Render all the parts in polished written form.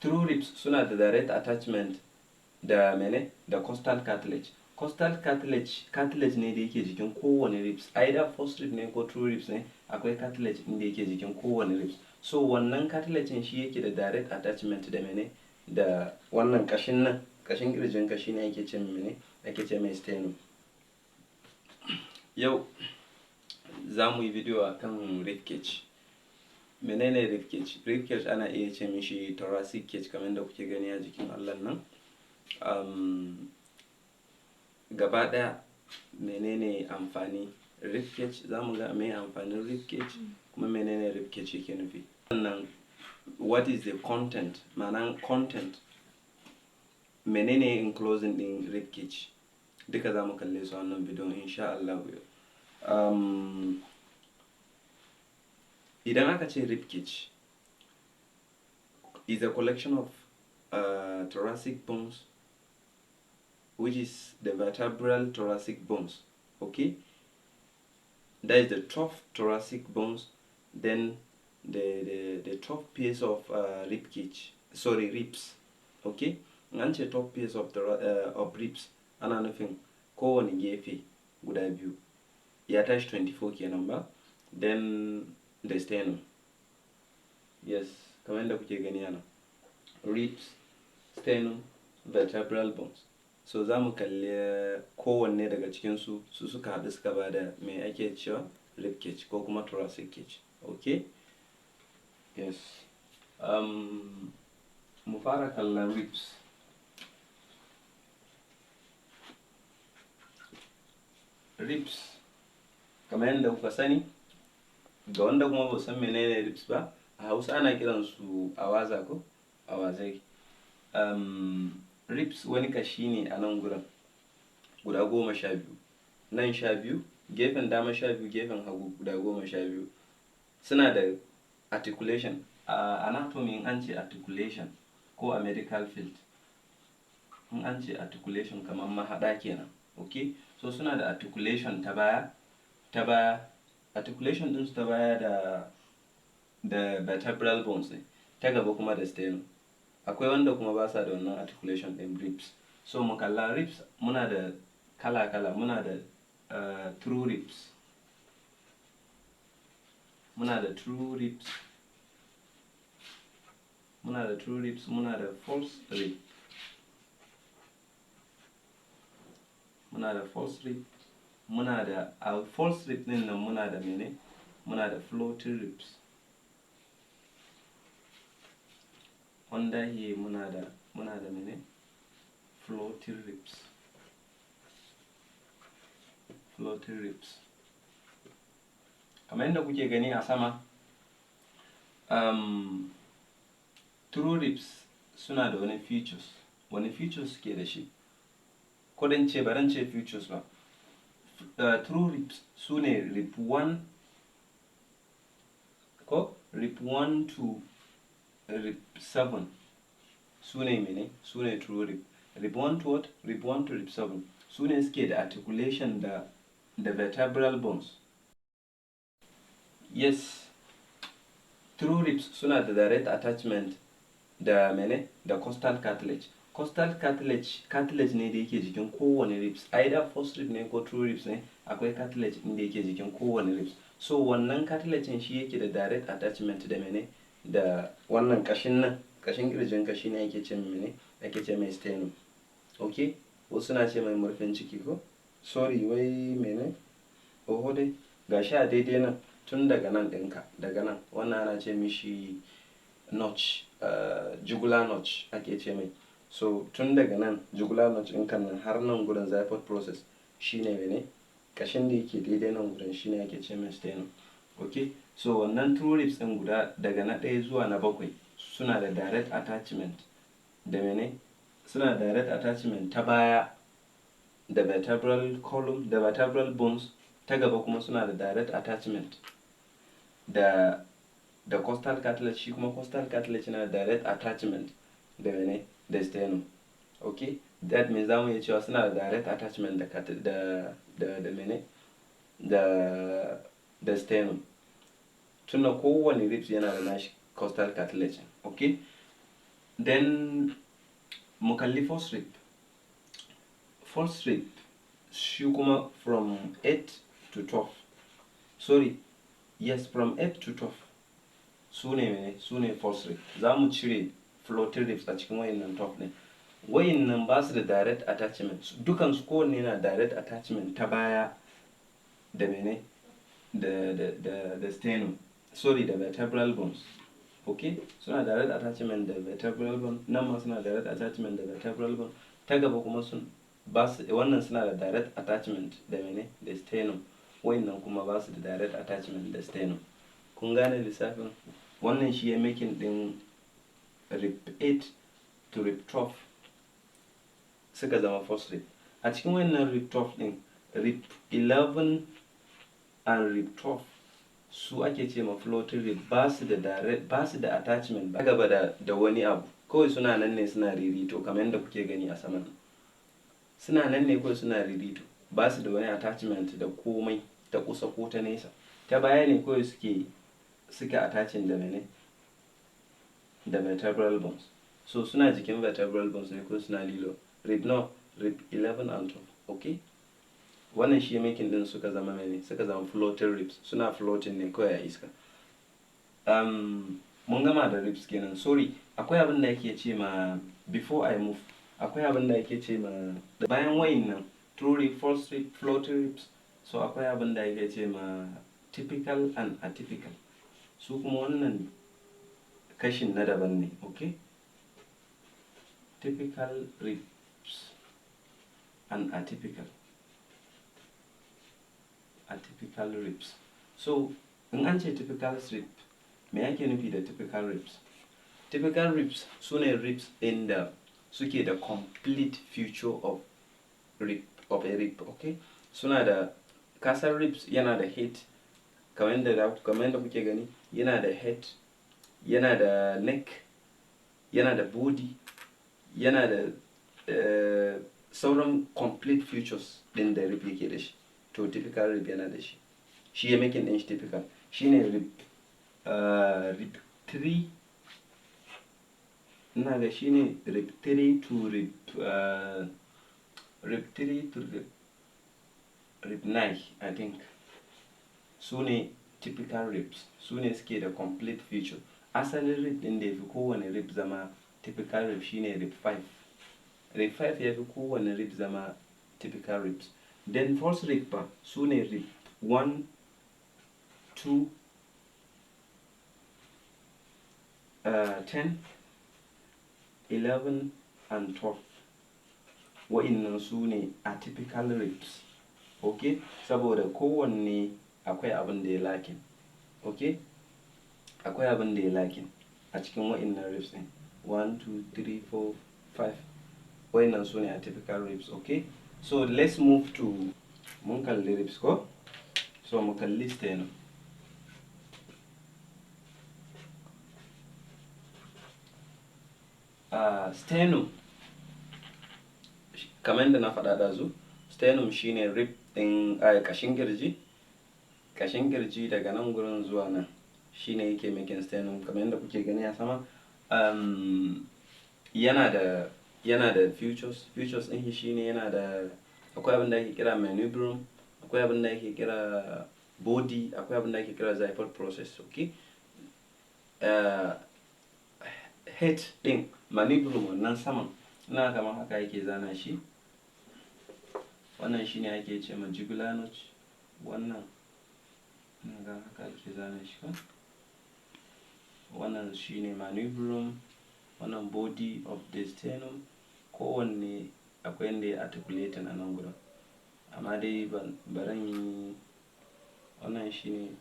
True ribs suna da direct attachment da mene? Da costal cartilage. Costal cartilage, cartilage ne da yake jikin kowane ribs, either first rib ne ko true ribs ne, akwai cartilage inda yake jikin kowane ribs. So wannan cartilage shi yake da direct attachment da mene? Da wannan kashin nan, kashin kirjin kashi ne ake ce mene? Ake ce mai sternum. Yau za mu yi bidiyo akan rib cage. Menene rib cage? Rib cage ana iya ce mishi thoracic cage, kamar da kuke gani a jikin allon nan. Gaba ɗaya menene amfani rib cage? Za mu ga me amfanin rib cage, kuma menene rib cage yake nufi. Sannan what is the content, ma'anan content, menene enclosing din rib cage? Duka za mu kalle su a wannan bidiyon, insha Allah. Idan aka ce rib cage is a collection of thoracic bones, which is the vertebral thoracic bones, okay? That is the top thoracic bones, then the top piece of rib cage, sorry, ribs, okay? An ce top piece of ribs, ana nufin kowane gefe guda biyu ya tashi 24 kenan ba, then the sternum. Yes, kamar yadda kuke gani ana ribs, sternum, vertebral bones. So za mu kalli kowanne daga cikinsu, su suka haɗu suka ba da me ake cewa rib cage ko kuma thoracic cage, okay? Yes, mu fara kallon ribs. Ribs, kamar yadda kuka sani, ga wanda kuma ba san menene ribs ba, a Hausa ana kiransu awaza ko awazai. Ribs wani kashi ne a nan gurin guda 12, nan 12, gefen dama 12, gefen hagu guda 12. Suna da articulation. A anatomy, in an ce articulation, ko a medical field in an ce articulation, kamar mahaɗa kenan, okay? So suna da articulation ta baya, ta baya articulation ɗinsu ta baya da vertebral bones ne, ta gaba kuma da sternum. Akwai wanda kuma ba sa da wannan articulation ɗin ribs. So mu kalla ribs, muna da kala-kala. Muna da true ribs, muna da true ribs, muna da true ribs, muna da false rib, muna da false rib, muna da a false rib din nan muna da mene? Muna da floating ribs. Under here muna da mene? Floating ribs, floating ribs. Kamar yadda kuke gani a sama, true ribs suna da wani features. Wani features suke da shi? Ko dan ce baran ce features ba. True ribs su ne rib 1 ko rib 1 to rib 7. Su ne mene? Su ne true rib. Rib 1 to what? Rib 1 to rib 7 su ne suke da articulation da vertebral bones. Yes, true ribs suna da direct attachment da mene? Da costal cartilage. Costal cartilage, cartilage ne da yake jikin kowane ribs, either first rib ne ko true ribs ne, akwai cartilage inda yake jikin kowane ribs. So wannan cartilage shi yake da direct attachment da mene? Da wannan kashin nan, kashin kirjin kashi ne ake ce mene? Ake ce mai sternum, okay? Wasu na ce mai murfin ciki ko, sorry, wai mene, oho dai. Gashi a daidai nan, tun daga nan ɗinka, daga nan, wannan ana ce mishi notch, jugular notch ake ce mai. So tun daga nan jugular notch ɗinka nan har nan gurin xiphoid process shine mene? Kashin da yake daidai nan gurin shine ake ce mai sternum, okay? So wannan true ribs ɗin guda daga na ɗaya zuwa na bakwai suna da direct attachment da mene? Suna da direct attachment ta baya da vertebral column, da vertebral bones. Ta gaba kuma suna da direct attachment da costal cartilage. Shi kuma costal cartilage yana da direct attachment da mene? Da sternum, okay? That means zamu iya cewa suna da direct attachment da mene? Da sternum, tunda kowane ribs yana da nashi costal cartilage, okay? Then mu kalli false rib. False rib shi kuma from 8 to 12, sorry, yes, from 8 to 12 su ne mene? Su ne false rib. Za mu cire floating ribs a cikin wayannan 12 ne. Wayannan ba su da direct attachment. Dukansu kowanne yana direct attachment ta baya da mene? Da sternum, sorry, da vertebral bones, okay? Suna direct attachment da vertebral bone. Nan ma suna direct attachment da vertebral bone. Ta gaba kuma sun ba su, wannan suna da direct attachment da mene? Da sternum. Wayannan kuma ba su da direct attachment da sternum. Kun gane lissafin? Wannan shi ya making din rib 8 to rib 12 suka zama false rib. A cikin wannan rib 12 din, rib 11 and rib 12 su ake ce ma floating rib. Ba su da direct, ba su da attachment ba gaba da wani abu. Kawai suna nan ne suna ririto, kamar yadda kuke gani a saman. Suna nan ne kawai suna ririto, ba su da wani attachment da komai, ta kusa ko ta nesa. Ta baya ne kawai suke attaching da mene? Da vertebral bones. So suna jikin vertebral bones ne ko suna lilo. Rib no rib 11 and 12, okay? Wannan shi making din suka zama mene? Suka zama floating ribs. Suna floating ne kawai a iska. Mun gama da ribs kenan. Sorry, akwai abin da yake ce ma, before I move, akwai abin da yake ce ma bayan wayin true rib, false rib, floating ribs. So akwai abin da yake ce ma typical and atypical. Su kuma wannan kashin na daban ne, okay? Typical ribs and atypical ribs. So in an ce typical rib, me ake nufi da typical ribs? Typical ribs su ne ribs ɗin da suke da complete feature of a rib, okay? Suna da kasar ribs yana da head, kamar yadda kuke gani, yana da head, yana da neck, yana da body, yana da sauran complete features ɗin da rib yake da shi. To typical rib yana da shi. Shi ya making ɗin shi typical. Shine rib 3, ina ga shine rib 3 to rib 3 to rib 9, I think. Su ne typical ribs, su ne suke da complete feature. Asalin rib ɗin da ya fi kowane rib zama typical rib shine rib 5. Rib 5 ya fi kowane rib zama typical ribs. Then false rib ba su ne rib 1, 2, 10, 11 and 12. Wa'innan su ne atypical ribs, okay? Saboda kowanne akwai abin da ya lacking, okay? Akwai abin da ya lacking a cikin wa'innan ribs ɗin. 1, 2, 3, 4, 5, wa'innan su ne atypical ribs, okay? So let's move to, mun kalli ribs ko? So mu kalli sternum. Sternum, kamar yadda na faɗa ɗazu, sternum shine rib ɗin ƙashin kirji. Ƙashin kirji daga nan gurin zuwa nan shine yake making sternum, kamar yadda kuke gani a sama. Yana da features. Features ɗin shi shine yana da, akwai abin da ake kira manubrium, akwai abin da ake kira body, akwai abin da ake kira xiphoid process, okay? Head ɗin, manubrium, wannan saman, ina kamar haka yake zana shi. Wannan shine ake ce ma jugular notch. Wannan ina ga haka ake zana shi ko. Wannan shine manubrium, wannan body of the sternum. Kowanne akwai yanda ya articulating a nan gurin, amma dai baran yi. Wannan shine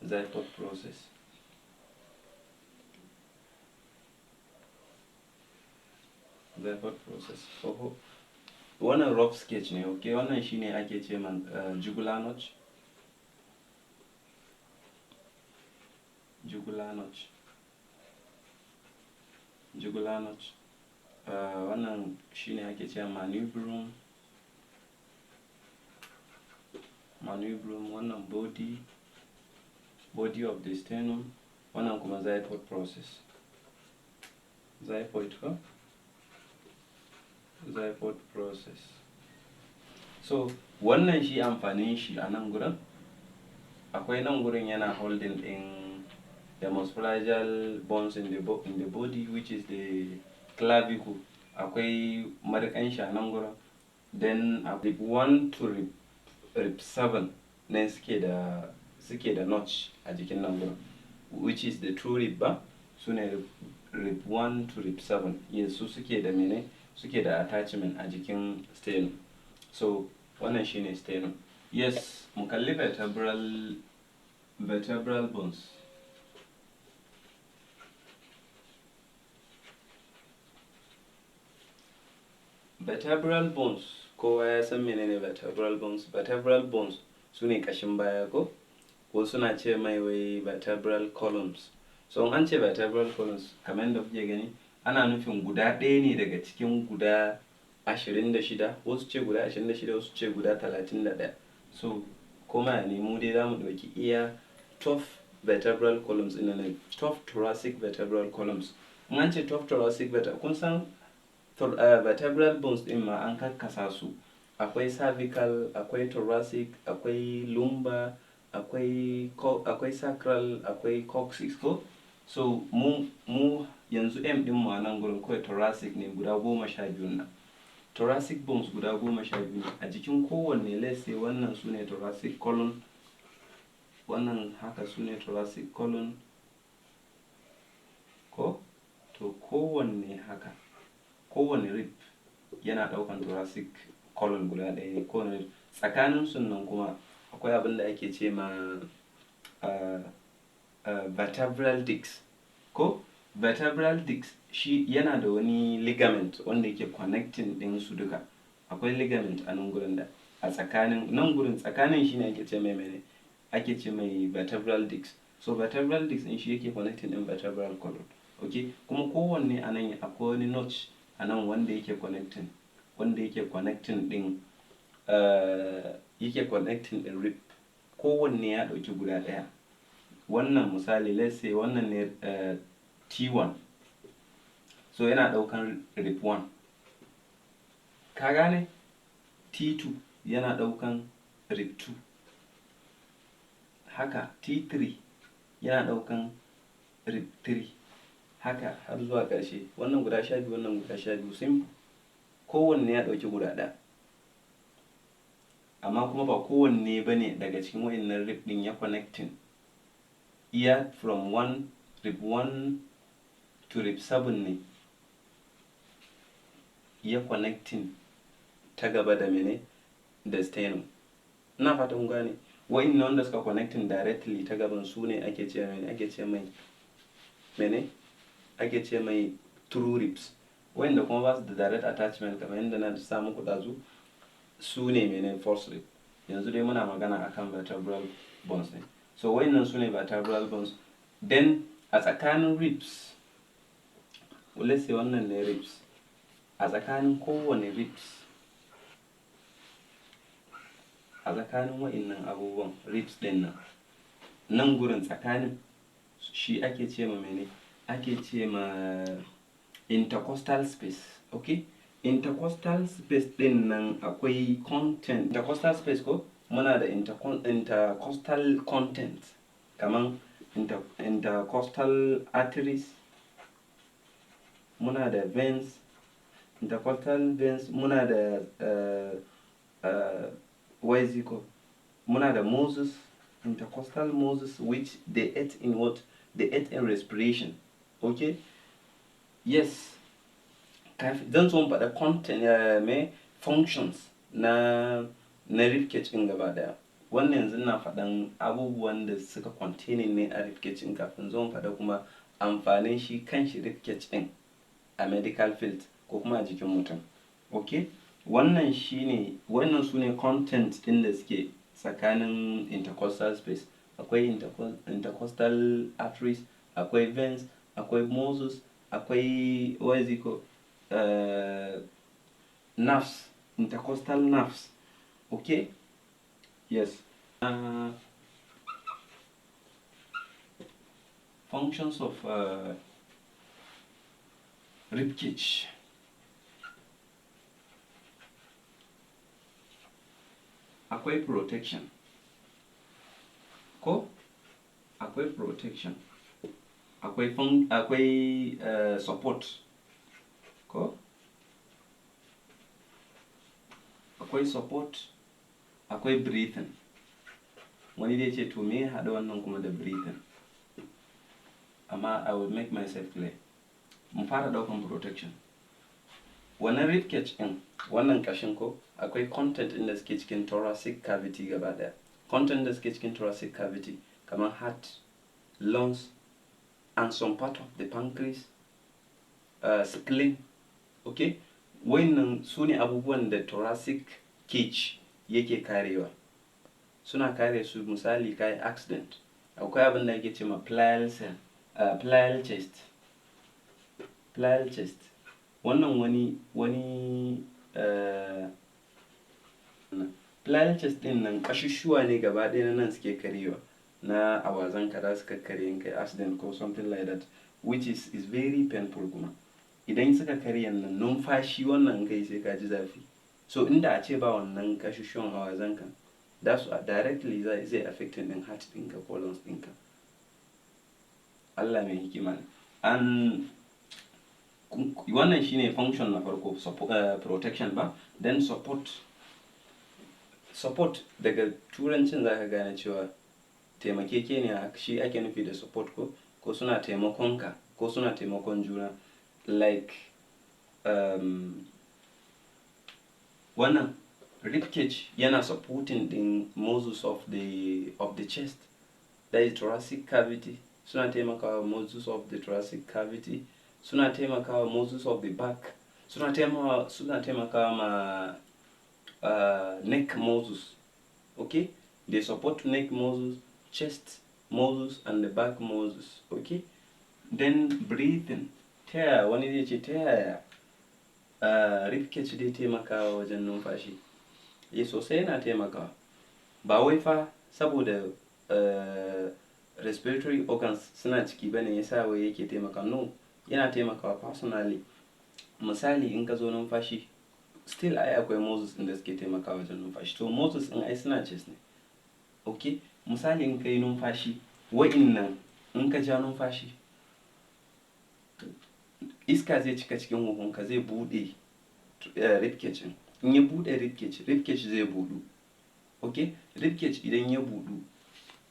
xiphoid process. Xiphoid process. Oho, wannan rough sketch ne, okay? Wannan shine ake ce man jugular notch. Jugular notch, jugular notch. Wannan shine ake ce manubrium. Manubrium. Wannan body of the sternum. Wannan kuma xiphoid process. Xiphoid ko? Xiphoid process. So wannan shi amfanin shi a nan gurin, akwai nan gurin yana holding in the most fragile bones in the body, which is the clavicle. Akwai marikan shi a nan gurin. Then rib 1 to rib 7 nan suke da notch a jikin nan gurin, which is the true rib ba. Su ne rib 1 to rib 7. Yes, su suke da mene? Suke da attachment a jikin sternum. So wannan shine sternum. Yes, mu kalli vertebral bones. Vertebral bones, kowa ya san menene vertebral bones. Vertebral bones su ne kashin baya, ko suna ce mai wai vertebral columns. So an ce vertebral columns, kamar yadda kuke gani, ana nufin guda ɗaya ne daga cikin guda 26. Wasu ce guda 26, wasu ce guda 31. So kuma ne mu dai za mu ɗauki iya 12 vertebral columns ɗin nan, 12 thoracic vertebral columns. In an ce 12 thoracic vertebral, kun san vertebral bones ɗin ma an karkasa su. Akwai cervical, akwai thoracic, akwai lumbar, akwai sacral, akwai coccyx ko. So mu yanzu aim ɗin mu a nan gurin kawai thoracic ne, guda 12 nan. Thoracic bones guda 12 ne. A jikin kowanne, let's say wannan su ne thoracic column, wannan haka su ne thoracic column ko. To kowanne haka, kowanne rib yana ɗaukan thoracic column guda ɗaya ne, kowanne rib. Tsakanin su nan kuma akwai abin da ake ce ma vertebral disc ko. Vertebral disc shi yana da wani ligament wanda yake connecting ɗin su duka. Akwai ligament a nan gurin da a tsakanin nan gurin, tsakanin shine ake ce mai mene? Ake ce mai vertebral disc. So vertebral disc din shi yake connecting din vertebral column, okay? Kuma kowanne a nan akwai wani notch a nan wanda yake connecting din rib. Kowanne ya ɗauki guda ɗaya. Wannan misali, let's say wannan ne T1, so yana ɗaukan rib 1, ka gane? T2 yana ɗaukan rib 2, haka T3 yana ɗaukan rib 3, haka har zuwa ƙarshe. Wannan guda 12, wannan guda 12. Simple, kowanne ya ɗauki guda ɗaya. Amma kuma ba kowanne ba ne daga cikin wa'innan rib ɗin ya connecting. Iya from 1 rib 1 to rib 7 ne ya connecting ta gaba da mene? Da sternum. Ina fatan kun gane. Wa'innan wanda suka connecting directly ta gaban su ne ake ce mai, ake ce mai mene? Ake ce mai true ribs. Wa'inda kuma ba su da direct attachment, kamar yadda na sa muku ɗazu, su ne mene? False rib. Yanzu dai muna magana akan vertebral bones ne. So wa'innan su ne vertebral bones. Then a tsakanin ribs, let's say wannan ne ribs, a tsakanin kowane ribs, a tsakanin wa'innan abubuwan ribs din nan, nan gurin tsakanin shi ake ce ma mene? Ake ce ma intercostal space, okay? Intercostal space din nan akwai content. Intercostal space ko, muna da intercostal content kaman intercostal arteries, muna da veins, intercostal veins, muna da what is it called? Muna da muscles, intercostal muscles, which they aid in what? They aid in respiration, okay? Yes, zan so in faɗa content, me functions na ribcage ɗin gaba ɗaya. Wannan yanzu ina faɗan abubuwan da suka containing ne a ribcage ɗin, kafin zo in faɗa kuma amfanin shi kan shi ribcage ɗin a medical field ko kuma a jikin mutum, okay? Wannan shine, wannan su ne content ɗin da suke tsakanin intercostal space. Akwai intercostal arteries, akwai veins, akwai muscles, akwai, what is it called, nerves, intercostal nerves, okay? Yes, functions of Rib cage, akwai protection ko? Akwai protection, akwai support ko? Akwai support, akwai breathing. Wani dai ce, to me ya haɗa wannan kuma da breathing? Amma I will make myself clear. Mu fara ɗaukan protection. Wannan rib cage ɗin, wannan ƙashin ko, akwai content ɗin da suke cikin thoracic cavity gaba ɗaya. Content da suke cikin thoracic cavity kamar heart, lungs and some part of the pancreas, spleen, okay? Wayannan su ne abubuwan da thoracic cage yake karewa. Suna kare su. Misali, kai accident, akwai abin da ake ce ma flail cell, flail chest. Flail chest, wannan wani flail chest din nan, kashushuwa ne gaba ɗaya na nan suke karewa, na awazan ka za su kakkarye in kai accident ko something like that, which is very painful. Kuma idan suka karya nan, numfashi wannan kai sai ka ji zafi. So inda a ce ba wannan kashushuwan awazan ka, da su directly zai affecting din heart ɗinka ko lungs ɗinka. Allah mai hikima ne. And wannan shine function na farko, protection ba. Then support. Support, daga turancin zaka gane cewa taimakekeniya shi ake nufi da support, ko suna taimakon ka ko suna taimakon juna. Like wannan ribcage yana supporting din muscles of the chest, that is thoracic cavity. Suna taimakawa muscles of the thoracic cavity, suna taimakawa muscles of the back, suna taimakawa ma neck muscles, okay? They support neck muscles, chest muscles and the back muscles, okay? Then breathing. Ta yaya, wani zai ce, ta yaya ribcage dai taimakawa wajen numfashi? Eh, sosai yana taimakawa. Ba wai fa saboda respiratory organs suna ciki bane yasa wai yake taimakawa. No, yana taimakawa personally. Misali, in ka zo numfashi, still ai akwai muscles ɗin da suke taimakawa wajen numfashi. To muscles ɗin ai suna chest ne, okay? Misali, in ka yi numfashi, wa'innan, in ka ja numfashi, iska zai cika cikin huhunka, zai buɗe ribcage ɗin. In ya buɗe ribcage, ribcage zai buɗu, okay? Ribcage idan ya buɗu,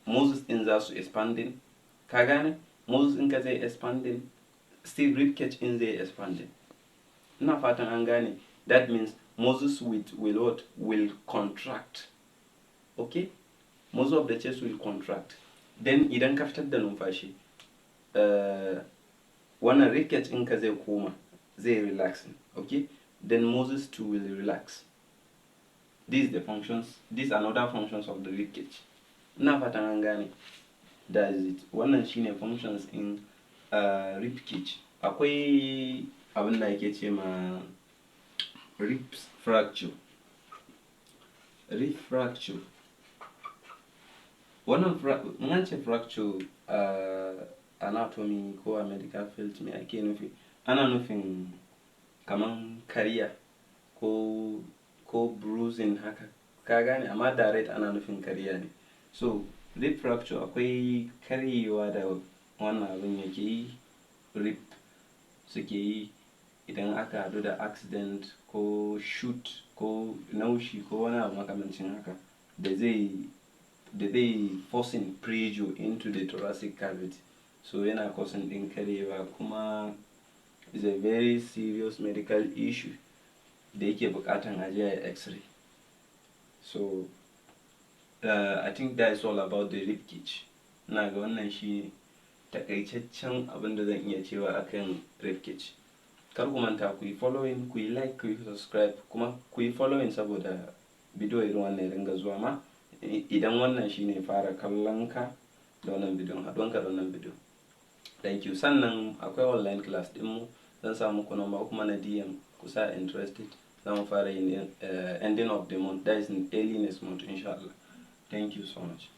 muscles ɗin za su expanding. Ka gane? Muscles ɗinka zai expanding, still ribcage ɗin zai expanding. Ina fatan an gane. That means muscles with will what? Will contract, okay? Muscle of the chest will contract. Then idan ka fitar da numfashi, wannan ribcage ɗinka zai koma, zai relax, okay? Then muscles too will relax. These the functions, these are another functions of the ribcage. Ina fatan an gane. That is it. Wannan shine functions in ribcage. Akwai abin da ake ce ma ribs fracture. Rib fracture, wannan in an ce fracture anatomy ko a medical field, me ake nufi? Ana nufin kaman karya ko bruising haka, ka gane? Amma direct ana nufin karya ne. So rib fracture, akwai karyewa da wannan abin yake yi, rib suke yi, idan aka haɗu da accident ko shoot ko naushi ko wani abu makamancin haka da zai forcing pressure into the thoracic cavity. So yana causing ɗin karyewa, kuma is a very serious medical issue da yake buƙatan a je a yi x-ray. So I think that is all about the rib cage. Ina ga wannan shi takaitaccen abin da zan iya cewa akan rib cage. Kar ku manta ku yi following, ku yi like, ku yi subscribe, kuma ku yi following saboda bidiyo irin wannan ya dinga zuwa ma. Idan wannan shine fara kallon ka da wannan bidiyon, haɗuwanka da wannan bidiyon, thank you. Sannan akwai online class ɗinmu, zan sa muku number kuma na DM, ku sa interested. Za mu fara yin ending of the month, that is in early next month, insha Allah. Thank you so much.